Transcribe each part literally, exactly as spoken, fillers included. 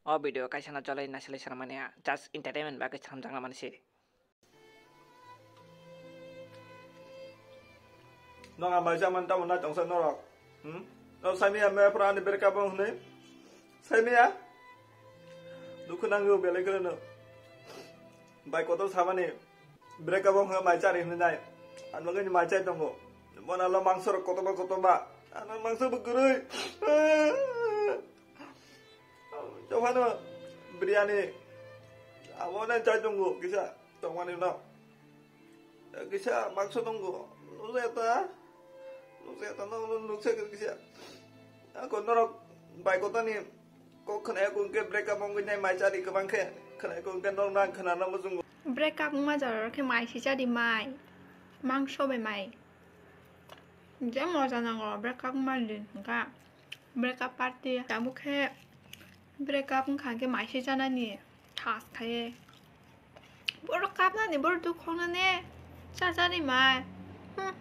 O video kaisa no cholai naisali swnamani, just entertainment bagwi swnamjakna mani se. Nong ang maisa man tamo na tongsa norok. Hmm? Nong saimia me pura ani break up wng hwnwi. Saimia. Dukhu nangyo belai kheno. Bai kotor samani. Break up wng hwnwi mai chari hwnwi nai. Ang bagwi ni mai chai tongo. Bona lo mangso rok kotoba kotoba. Ano mangso bo kwrwi. Jokhano biryani abo nai chai tongo kisa tongmani no. Kisa mangso tongo. Nukjaya ta. Nukjaya ta no nuksa kisa. Ako norok bai kotani kok khwnaya kung ke break up wngwi nai mai chari kwbang khe khwnaya kung ke norok nang khwnana muchungo. Break up wngma jora khe mai si chadi mai. Mangso bai mai. Je moja nango break up wngmani din hwnkha. Break up party. Tabuk khe break up wngkha khe mai si chanani thas khaye. Borok kapnani, borok duk khoknani. Cha chadi mai. Hmm.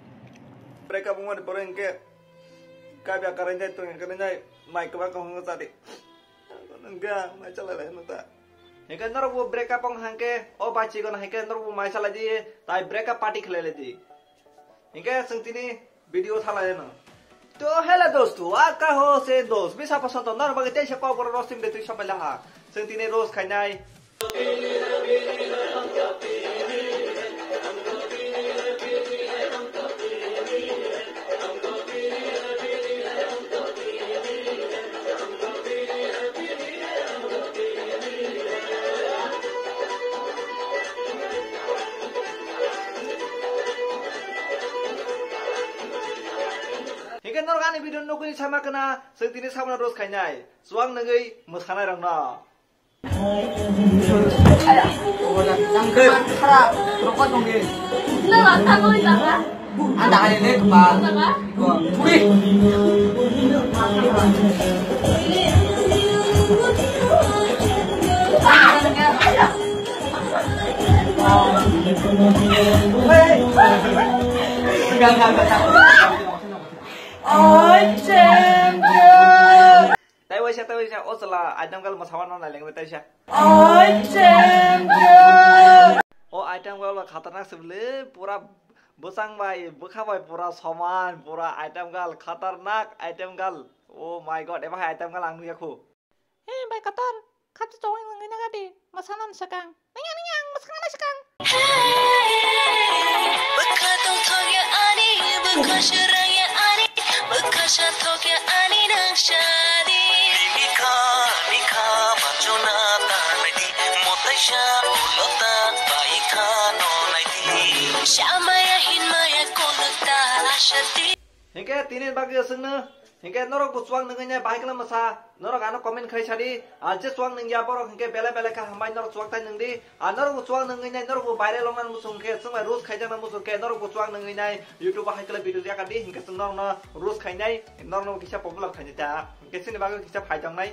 Break up wngmani pore hwnkhe kabya karai nai tongya karai nai mai kwbang kwbang chadi. Hwnkhe ang mai chalai lai hwno ta. Hwnkhe norok bo break up wng hwnkhe o bachigo no hwnkhe norok bo mai chalai di tai break up party khlai lai di. Hwnkhe chwng tini video thalai no. To hello dosto, aka ho se dos bisa pasanto norok bagwi teisa kok borok rostim de twi sopai laha. Chwng tini roast khainai. Hingke norok ani video nugwi sama kana, chwng tini sabono roast khainai, chuwak nugwi mwsanai rokno. Tei waisa, tei waisa, o chwla item girl mwsawa no nailengwi taisa. O item girl khatarnak se bwle, pura bwsang bai bwkha bai pura soman, pura item girl khatarnak item girl. Oh my god, eba hai item girl ang nukya khu. He bai kotor, khapsa chowai nangwi naga di, mwsana swkang. Nangya, nangya, ang mwsana swkang. Bwkha tongthokya ani, bwkha swrangya ani, bwkha sathokya ani nang sadi. Mikha, mikha, bachona ta naidi, motaisa pulota bai kha no naidi. Samaya hinmaya kolota asati. Hingke tini bagwi aswkno. Hingke norok bo chuwak nungwi nai bahai khe mwsa, norok ano comment khai sadi, ah, je chuwak nungya borok hingke belai belai kha hambai norok chuwak tai nungdi, ah, norok bo chuwak nungwi nai norok bo viral ongna muchung khe chwng bai roast khaijakna muchung khe norok bo chuwak nungwi nai YouTube o hai khe video riya kadi hingke chwng norokno roast khainai, norokno kisa popular khainai ta, hingke chini bagwi kisa phai tongnai.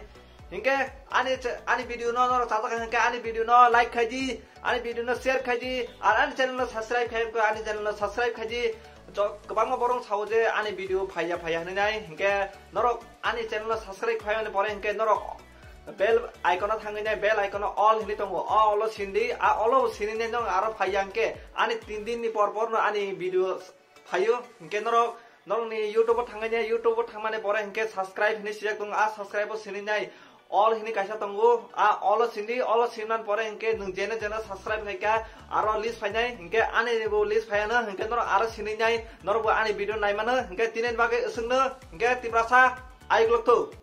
Hingke ani che-, ani video no norok chajak hingke ani video no like khaidi, ani video no share khaidi, ar ani channel no subscribe khai, ani channel no subscribe khaidi. Jo-, kwbangma borok sao je ani video phaiya phaiya hinwi nai, hinkhe norok ani channel no subscribe khaiyani pore hinkhe norok bell icon o thangwi nai, bell icon o all hinwi tongo, o all o sindi, a all o sindi nai norok aro phaiya hinkhe ani tin din ni por por no ani video phaio, hinkhe norok, norokni YouTube o thangwi nai, YouTube o thangmani pore hinkhe subscribe hinwi sijak tongo, a subscribe o sindi nai. All hinwi kaisa tongo, a all o sindi, all o simnan pore hinkhe nwng jene jene subscribe khaikha, aro list phainai, hinkhe ani bo list phaiano, hinkhe norok aro sindi nai, norok bo ani video naimano, hinkhe tini bagwi aswkno, hinkhe Tiprasa, ayuk lokthok.